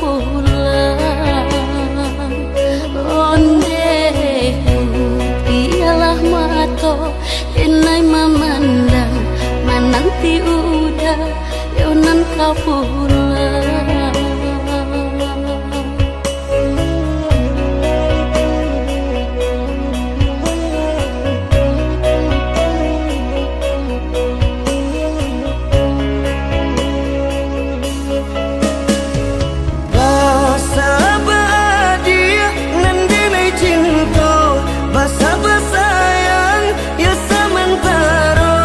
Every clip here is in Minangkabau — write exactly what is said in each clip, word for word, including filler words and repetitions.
pulang. Ondeku, bialah mato denai mamandang, mananti Uda yo nan ka pulang. Basaba adiak nan denai cinto, basaba sayang yo samantaro.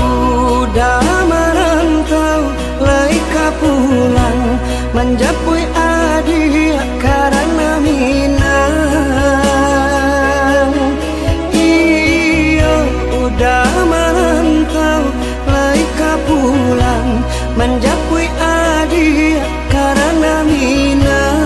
Uda marantau lai ka pulang, manjapuik adiak karano Minang. Iyo, Uda marantau lai ka pulang, manjapuik adiak karano Minang.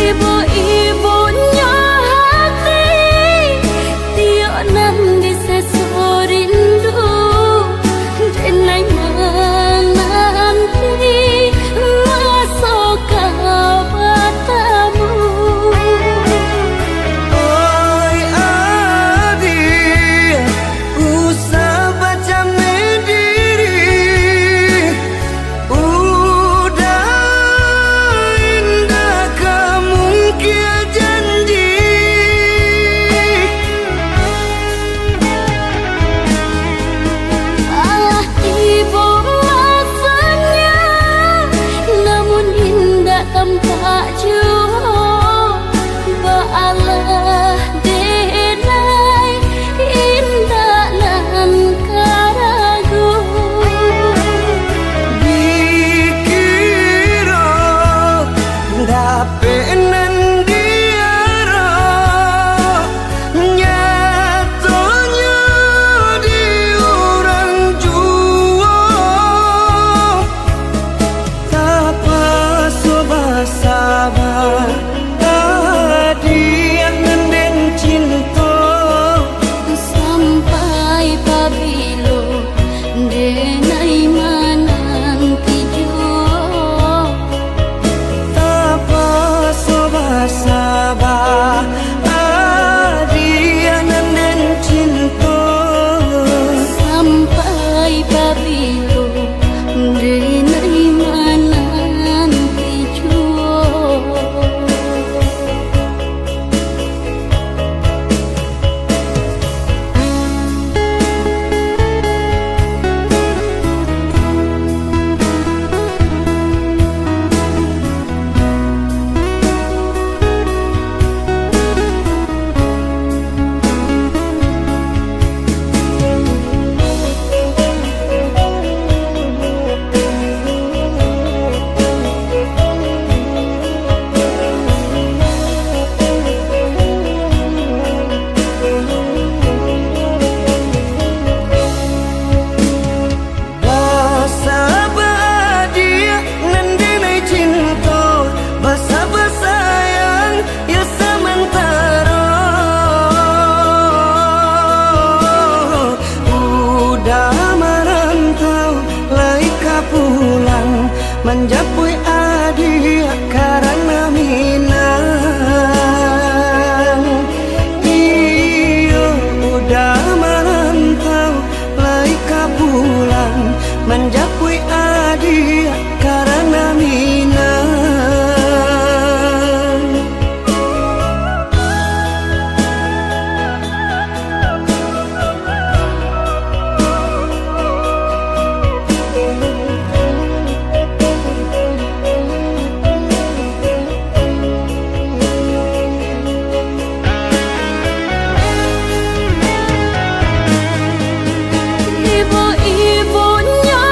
Ibo-ibonyo hati, tiok nan diseso rindu, denai mananti maso ka batamu. Oi adiak, usah bacameh diri. Uda indak ka mungkia janji. Alah tibo masonyo, namun indak tampak juo. Baalah denai indak nan ka ragu. Dikiro dapek nan diarok, nyatonyo di urang juo. Tapaso basaba, adiak nan den cinto. Sampai pabilo denai mananti juo. Tapaso basaba, adiak nan den cinto. Sampai pabilo denai mananti juo. Basaba adiak nan denai cinto, basaba sayang yo samantaro. Uda marantau lai ka pulang, manjapuik adiak karano Minang. Iyo, Uda marantau lai ka pulang, manjapuik adiak karano Minang. Ibo-ibonyo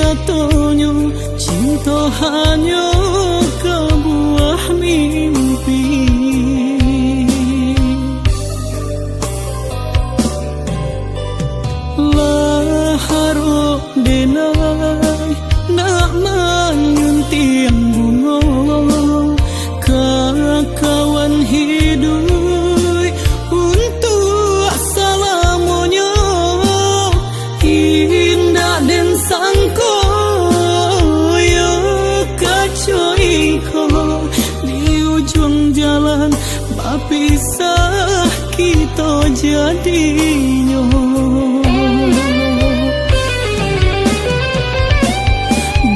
Katonyo cinto hanyo ka buah mimpi. Lah harok denai nak manyuntiang bungo, kakawan hiduik untuak salamonyo. Indak den sangko, yo kaco iko, di ujuang jalan bapisah kito jadinyo.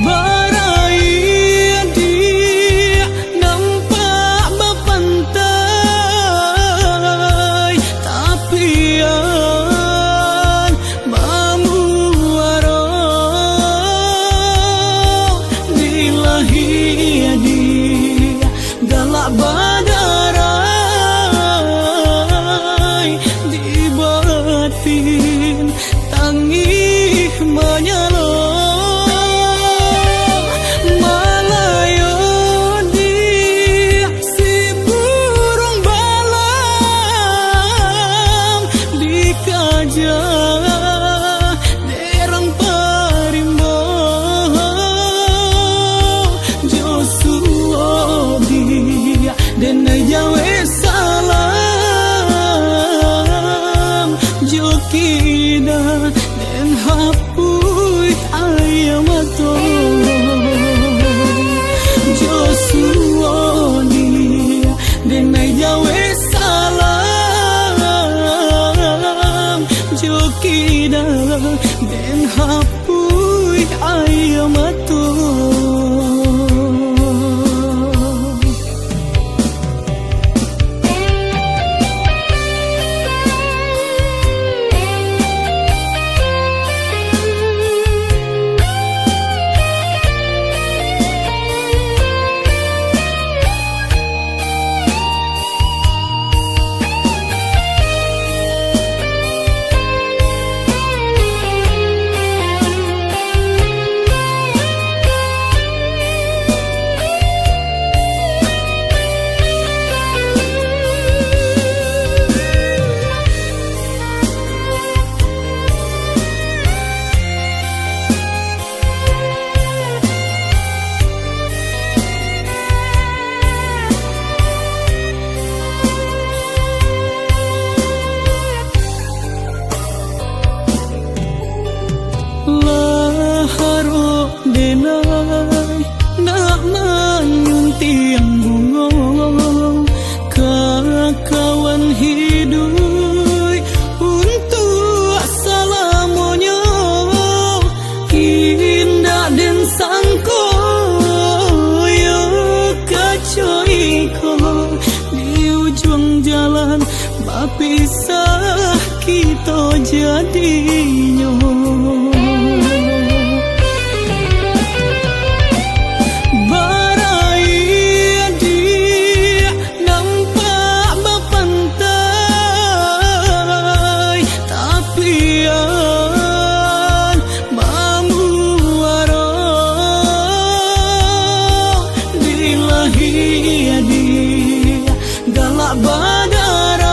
Baraiak nampak bapantai, tapi an bamuaro di lahia, di galak badarai, di batin tangih manyalo. Malayo di si buruang balam dikaja derang parimbo, jo suo di den jawek salam, jo kida den hapuih aia mato, jo suo di den jawek salam, jo kida den hapuih aia mato. Lah harok denai nak manyuntiang bungo, kakawan hiduik untuak salamonyo. Indak den sangko, yo kaco iko, di ujuang jalan bapisah kito jadinyo. Baraiak di nampak bapantai, tapi an bamuaro di lahia, di galak badarai,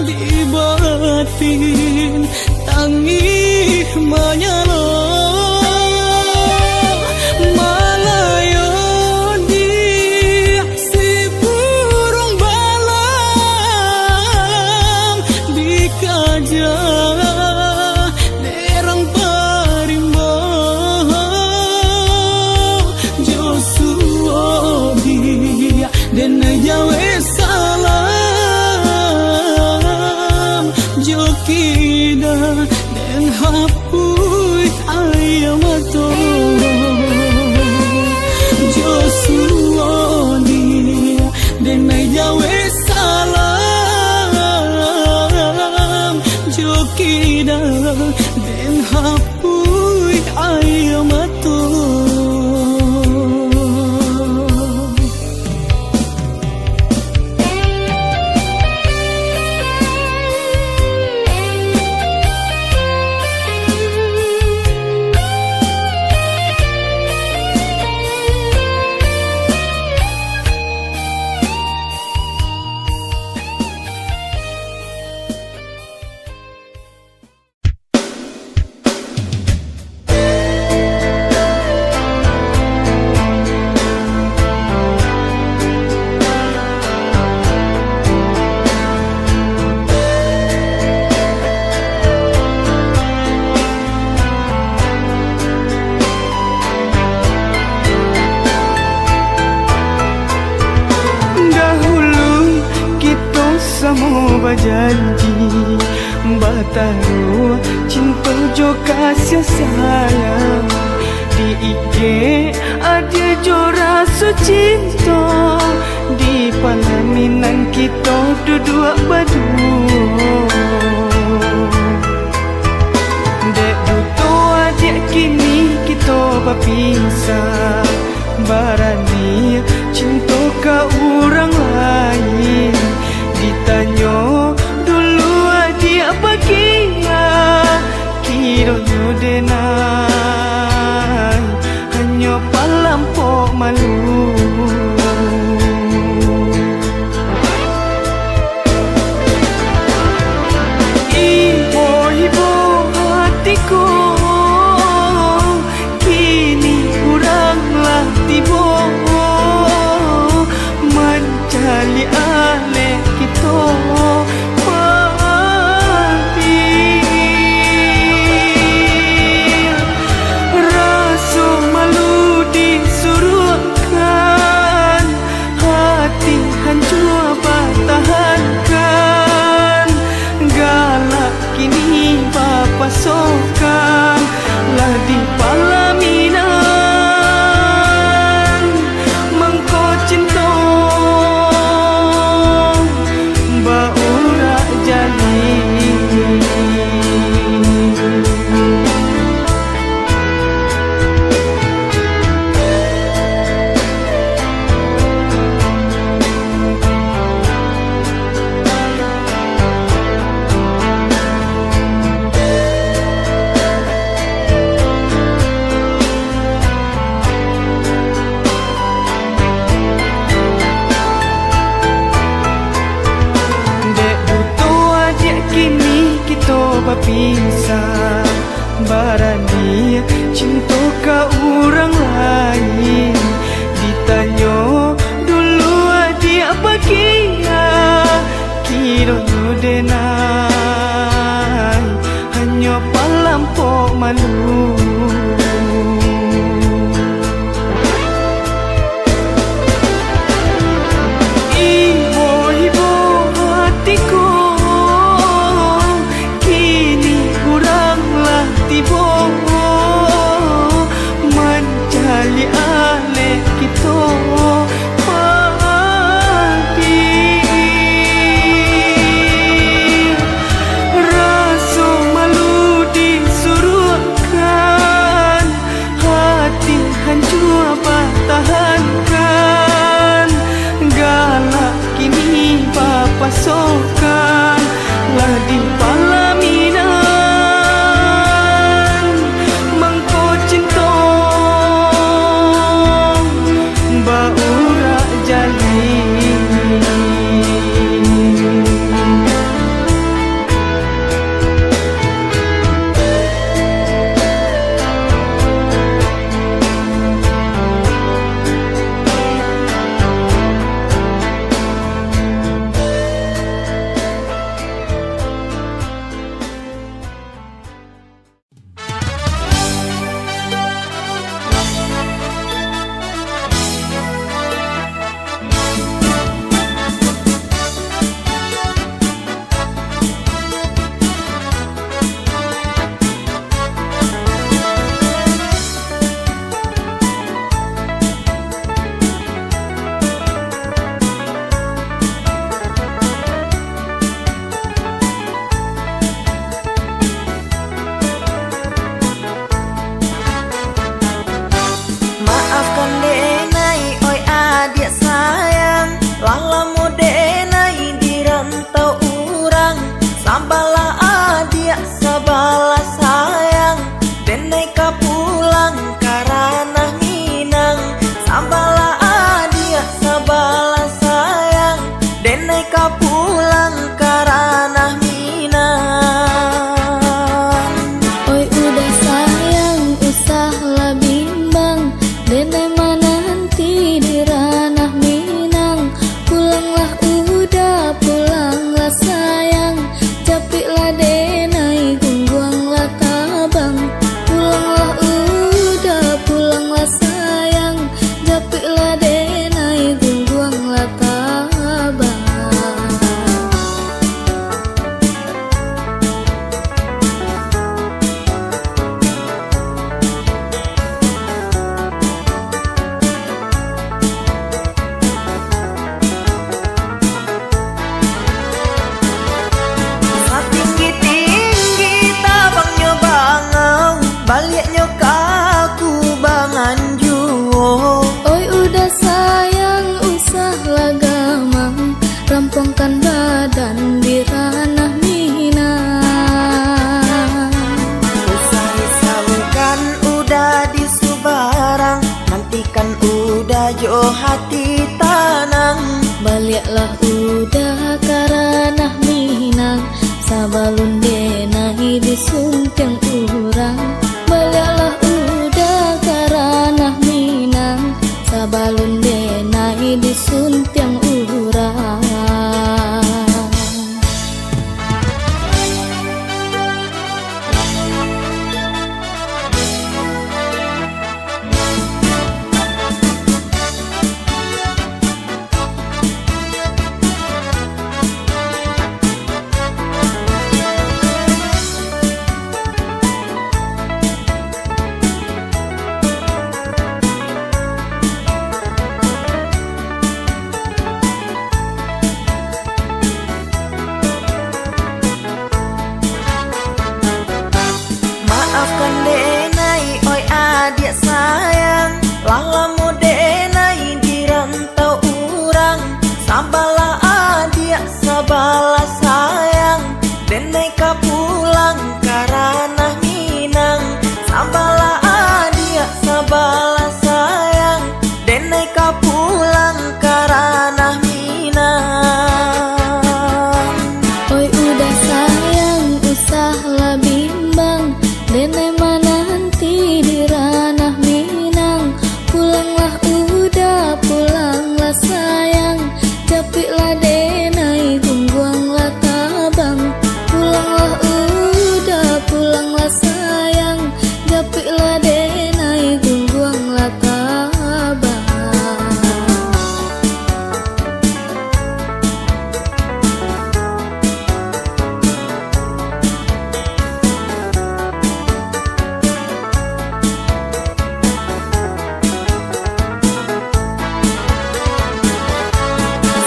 di ba- Janji bataruah cinto jo kasiah sayang, diikek adia jo raso cinto, di palaminan kito duduak baduo. Dek duo adiak kini kito bapisah, barani cinto ka urang lain. Ditanyo dulu adiak bakia, kironyo denai hanyo palampok malu. Ibo-ibo hati ko, kini urang lah tibo, mancaliak alek kito mati. Raso malu disuruahkan, hati hancua batahankan, galak kini bapasokan, lah di palaminan mangko cinto baurak jalin. Dek duo adiak kini kito bapisah, barani cinto ka urang lain. Ditanyo dulu adiak bakia, kironyo denai hanyo palampok malu. Ibo-ibo hati ko, kini urang lah tibo, Uda jo hati tanang. Baliaklah Uda ka ranah Minang, sabalun denai disuntiang urang. Baliaklah Uda ka ranah Minang, sabalun denai disuntiang urang. Maafkan denai, oi adiak sayang, lah lamo denai di rantau urang. Sabalah adiak, sabalah sayang, denai ka pulang ka ranah Minang. Sabalah adiak, sabalah sayang, denai ka pulang ka ranah Minang. Oi Uda sayang, usahlah bimbang, denai mananti di ranah Minang. Pulanglah Uda, pulanglah sayang, japuiklah denai, gungguanglah tabang. Pulanglah Uda, pulanglah sayang, japuiklah denai, gungguanglah tabang.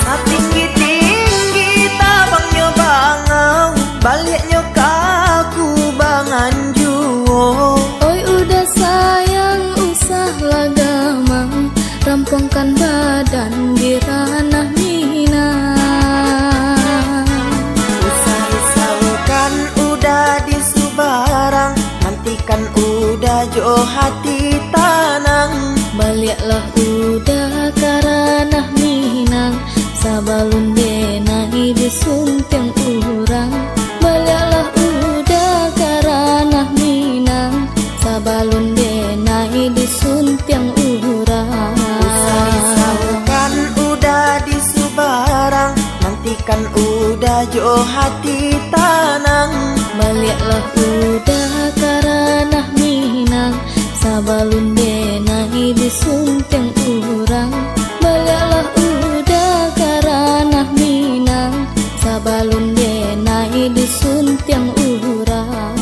Satinggi-tinggi tabangnyo bangau, baliaknyo ka kubangan juo. Oi Uda sayang, usahlah gamang, rampuangkan badan di ranah Minang. Usah risaukan Uda di subarang, nantikan Uda jo hati tanang. Baliaklah Uda ka ranah Minang, sabalun denai disuntiang urang. Baliaklah Uda ka ranah Minang, sabalun denai disuntiang urang. Usah risaukan Uda di subarang, nantikan Uda jo hati tanang. Baliaklah Uda ka ranah Minang, sabalun denai disuntiang urang. Baliaklah Uda ka ranah Minang, sabalun denai disuntiang urang.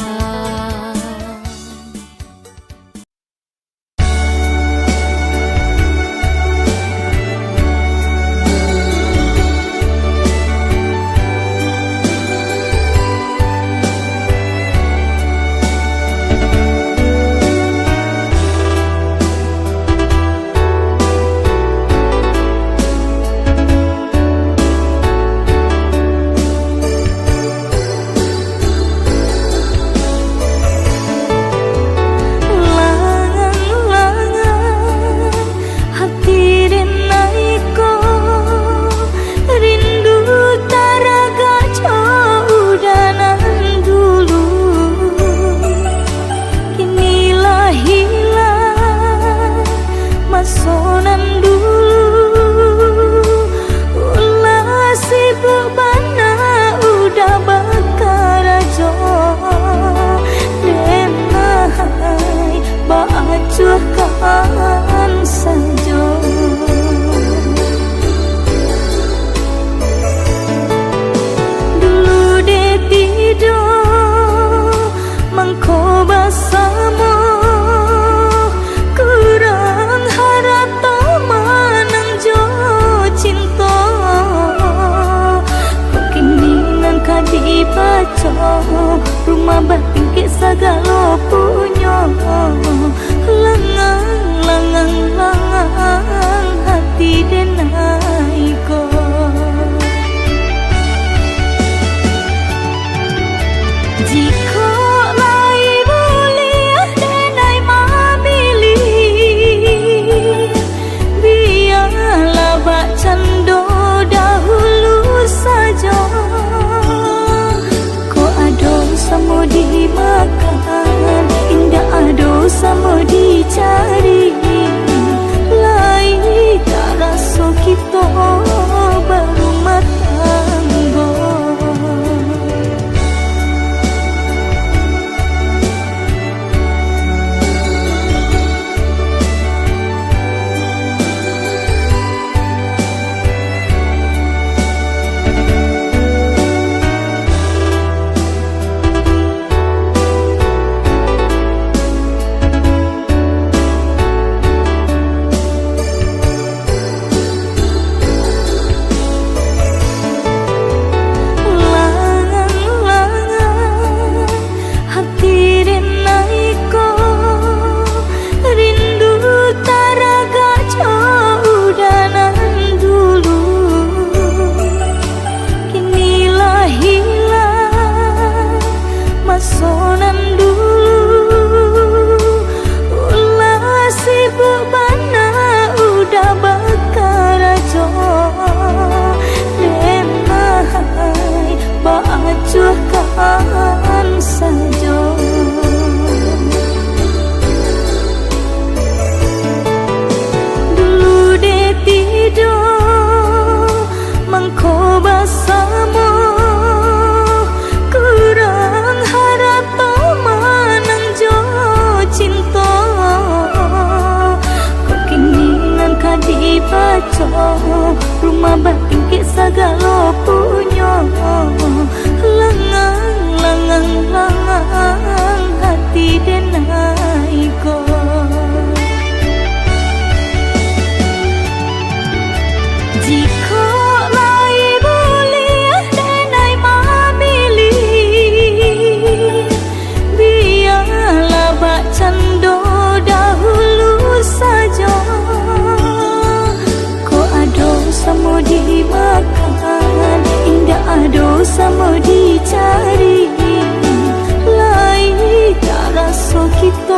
Kito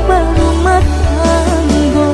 barumah tanggo.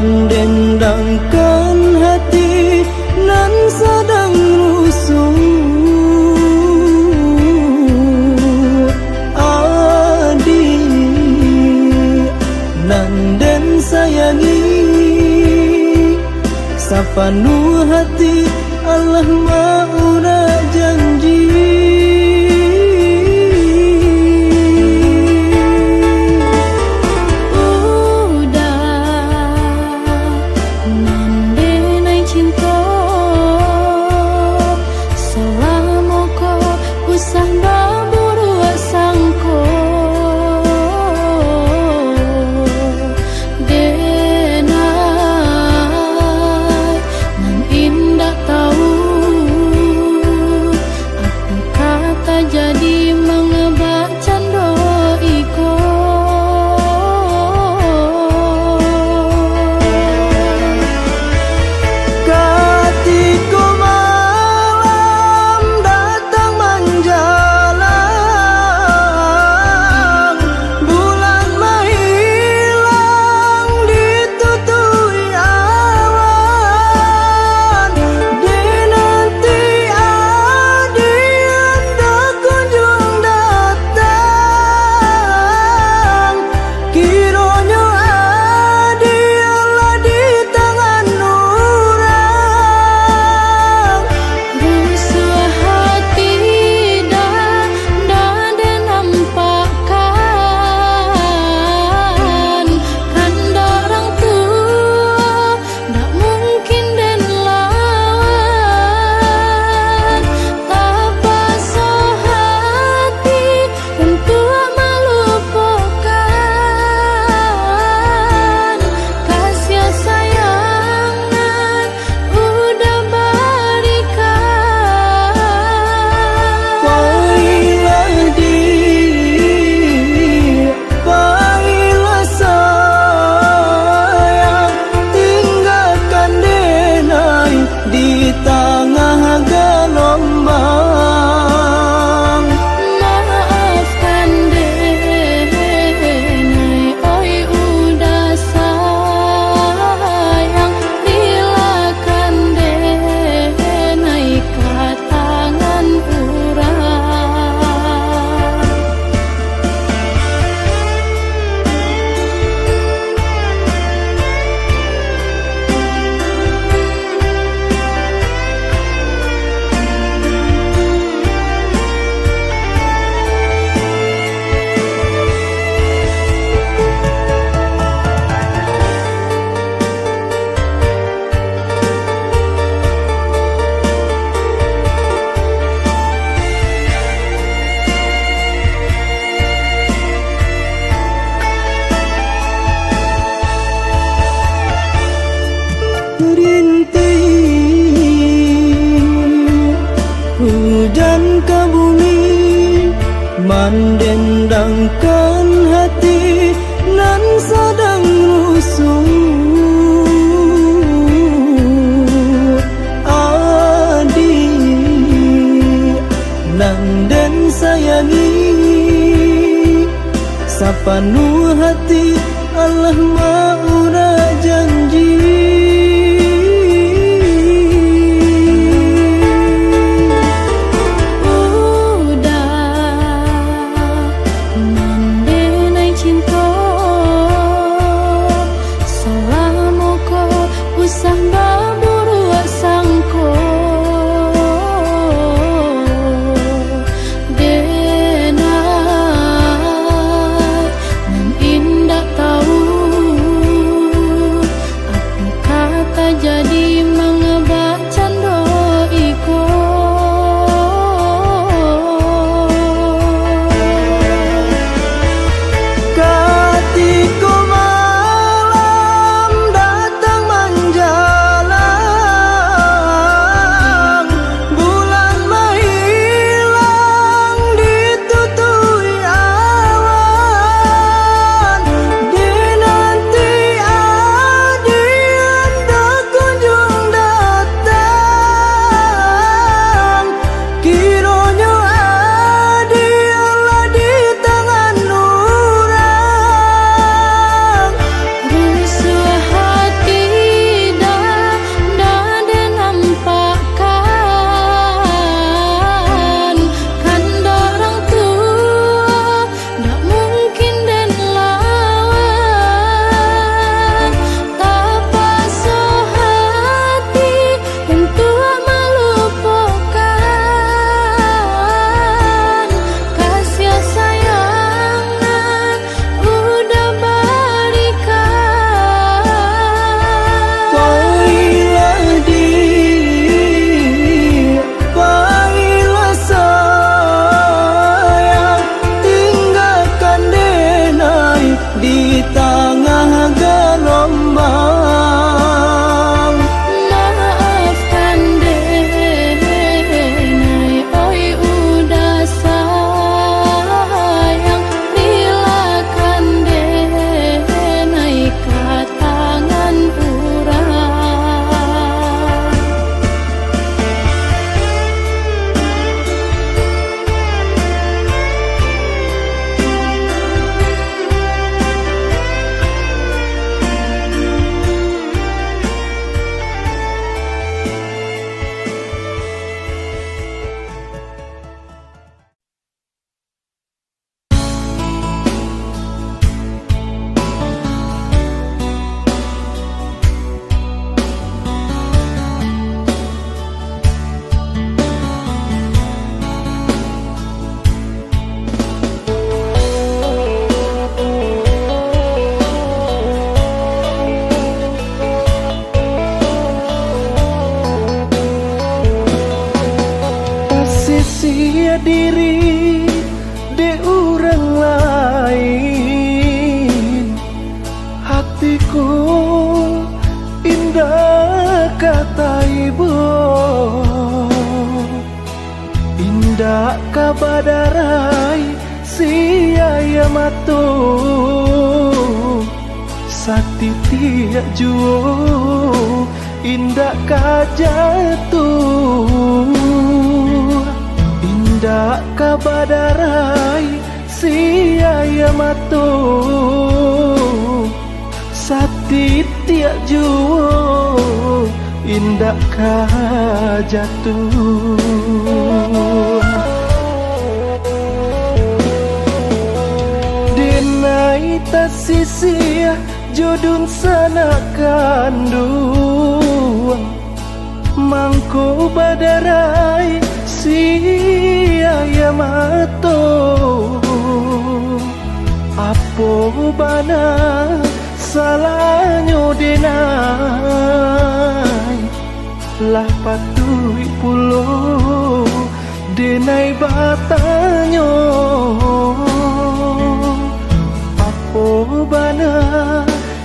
Dendangkan hati nan sadang rusuh, adik nan den sayangi, sapanuah hati Allah maurak janji. Udah, nan denai cinto, salamo ko usah baburuak sangko. Denai nan indak tahu, apo ka tajadi mangabak cando iko. Katiko malam datang manjalang, bulan mahilang ditutupi awan. Dinanti adik ndak kunjuang datang. Kironyo adik lah di tangan urang. Rusuah hati dah, dah den nampakkan. Kandak urang tuo, ndak mungkin den lawan. Tapaso hati untuak malupokan kasiah sayang nan udah barikan. Pailah, Dik, pailah sayang, tinggakan denai di tangah galombang. Maafkan denai, oi udah sayang, rilakan denai ka tangan urang. Rintik hujan ka bumi, mandendangkan hati nan sadang rusuh. Adik nan den sayangi, sapanuah hati Allah maurak janji. Udah, nan denai cinto, salamo ko usah baburuak sangko. Denai nan indak tahu, diri dek urang lain. Hatiku indak ka taibo, indak ka badarai si aia mato. Satitiak juo indak ka jatuah, indak ka badarai si aia mato. Satitiak juo indak ka jatuah. Denai tasisiah jo dunsanak kanduang, mangko badarai si aia mato. Apo bana salahnyo denai? Lah patuik pulo denai batanyo, apo bana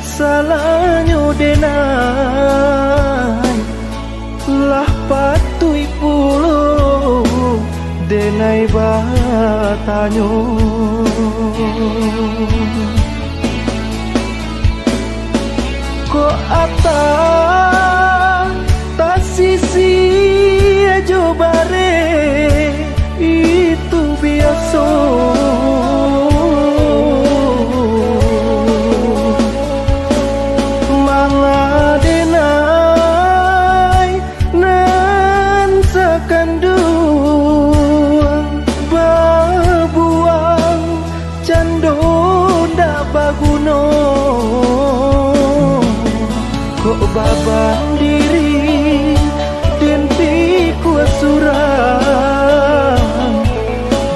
salahnyo denai? Lah patuik pulo denai batanyo. Kok ata tasisi jo bareh itu biaso. Manga denai nan sakanduang babuang cando ndak baguno. Kok babandiri den pikua surang,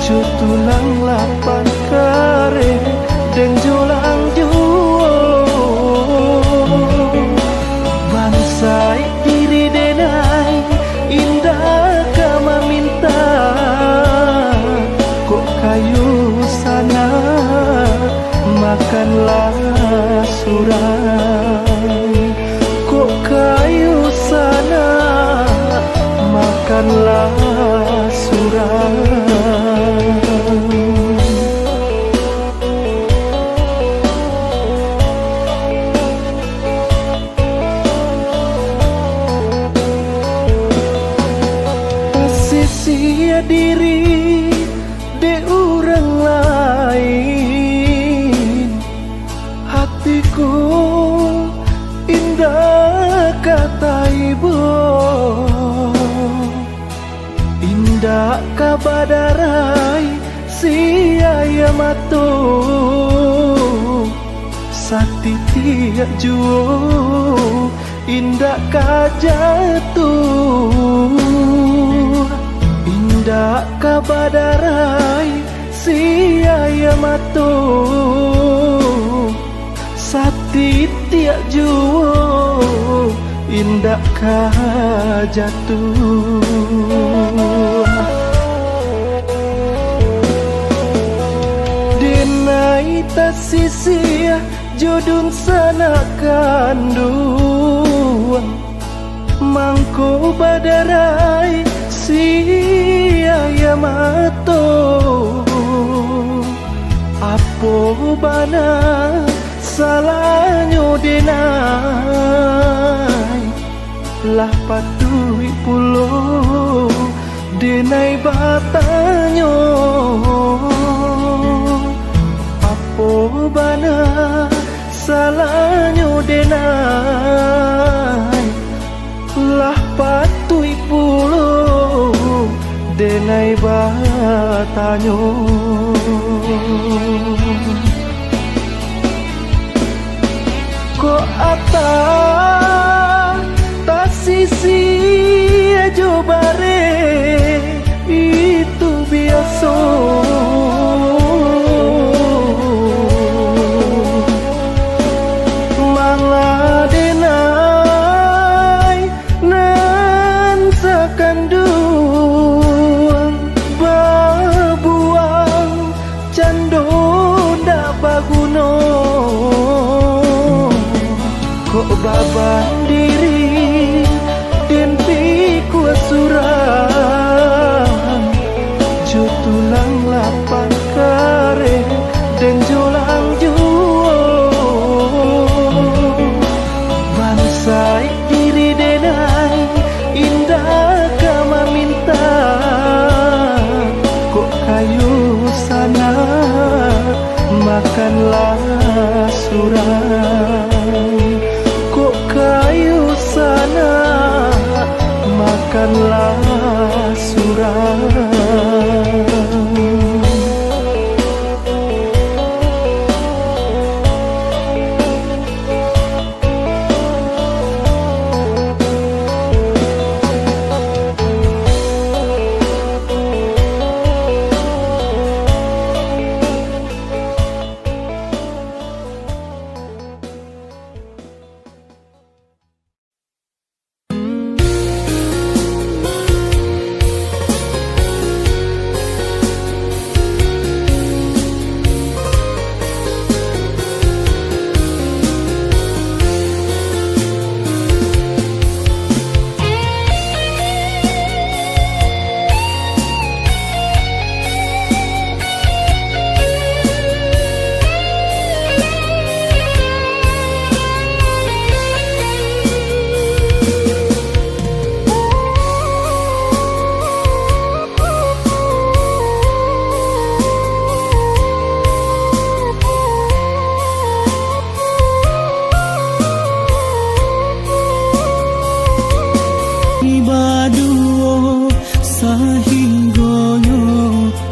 jo tulang lapan kareh den jolang juo. Bansaik diri denai indak ka maminta, kok kayo sanak makanlah surang. Kok kayo sanak makanlah surang. Tasisia diri dek urang lain, hatiku indak ka taibo. Indak ka badarai si aia mato, satitiak juo indak ka jatuah. Indak ka badarai si aia mato, satitiak juo indak ka jatuah. Denai tasisia jo dunsanak kanduang, mangko badarai si aia mato. Apo bana salahnyo denai? Lah patuik pulo denai batanyo, apo bana salahnyo denai? Lah patuik pulo denai batanyo. Kok ata tasisi jo bareh itu biaso. Manga denai nan sakanduang ba Babandiri den pikua surang, jo tulang lapang kareh den jolang juo. Bansaik diri den ai indak ka mamintak, kok kayo sanak makanlah surang. Kok kayo sanak makanlah surang. Baduo sahinggonyo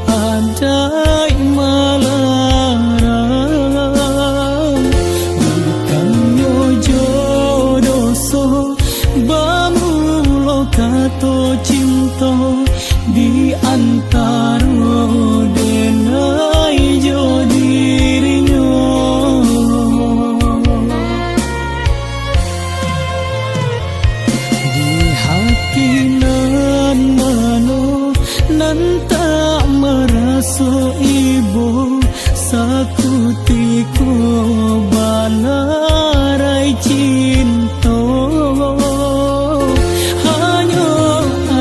adaik malarang. Bukannyo jo doso bamulo kato cinto di antaro denai jo dirinyo. Di hati nan mano nan tak maraso ibo, sakutiko balarai cinto. Hanyo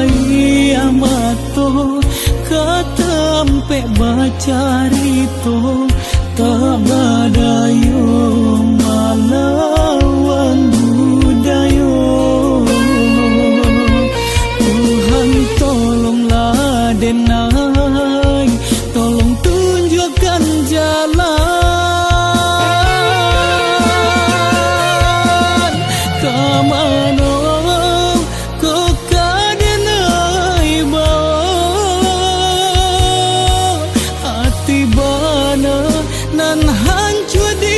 aia mato ka tampek bacarito, tak badayo malawan budayo. Tuhan, tolonglah denai, tolong tunjukkan jalan ka mano ko ka denai bawo. Ati bana nan hancua di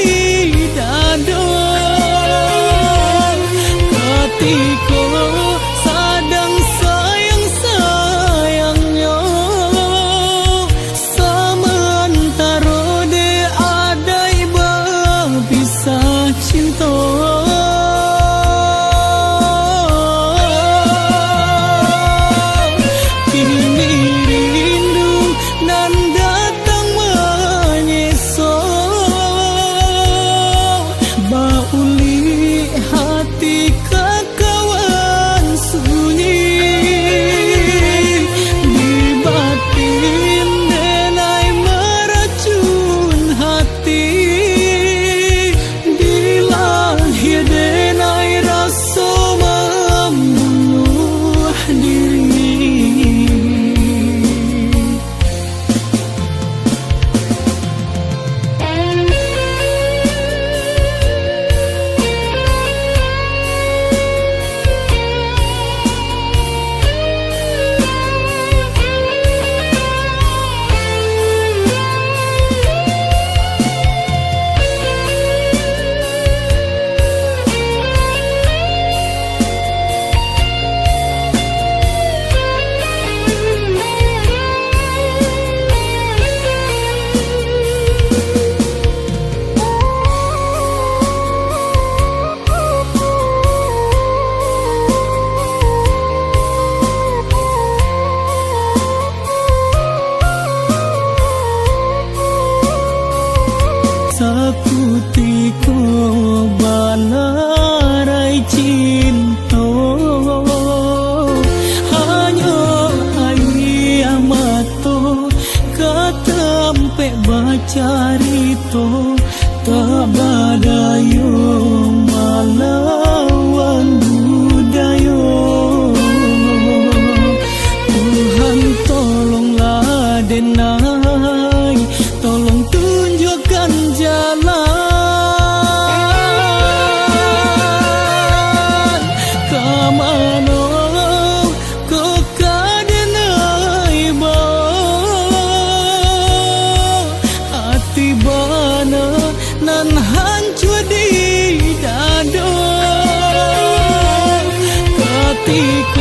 Di